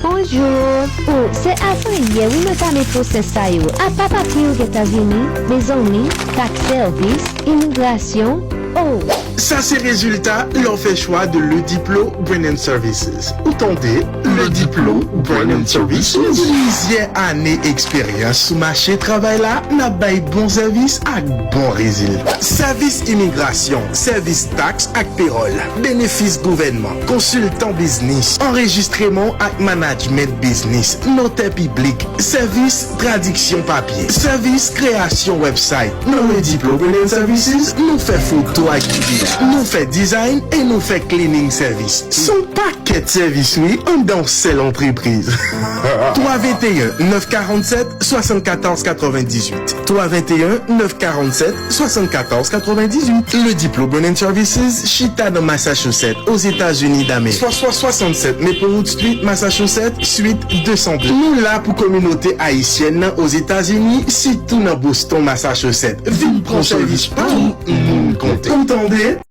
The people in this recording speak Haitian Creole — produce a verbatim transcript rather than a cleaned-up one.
Bonjou! O, se avan yè wi mwen ta met pwosès sa yo. Apa papye yo gentan vini, mezanmi, tax sèvis, imigrasyon, o! Sa se rezilta lè w fè chwa de Le Diplo Brand and Services. Ou tande? Le Diplo Brand and Services. Plizyè ane eksperyans sou mache travay la, n ap bay bon sèvis ak bon rezilta. Sèvis imigrasyon, sèvis taks ak pewòl, benefis gouvènman, konsiltan biznis, anrejistreman ak manadjment biznis, notè piblik, sèvis tradiksyon papye, sèvis kreyasyon website. Nan Le Diplo Brand and Services, nou fè foto ak videyo, nou fè dizayn e nou fè cleaning service. Se yon pakèt sèvis wi, anndan yon sèl antrepriz. Twa venteyen, nèf karannsèt, swasannkatòz katrevendizuit. Twa venteyen, nèf karannsèt, swasannkatòz katrevendizuit. Le Diplo Brand and Services chita nan Massachusetts, Ozetazini Damerik. Swa swasannsèt Maplewood Street, Massachusetts, suite de san de. Nou la pou kominote ayisyèn nan Ozetazini, sitou nan Boston, Massachusetts. Vin pran sèvis pa w, moun konte. Ou tande?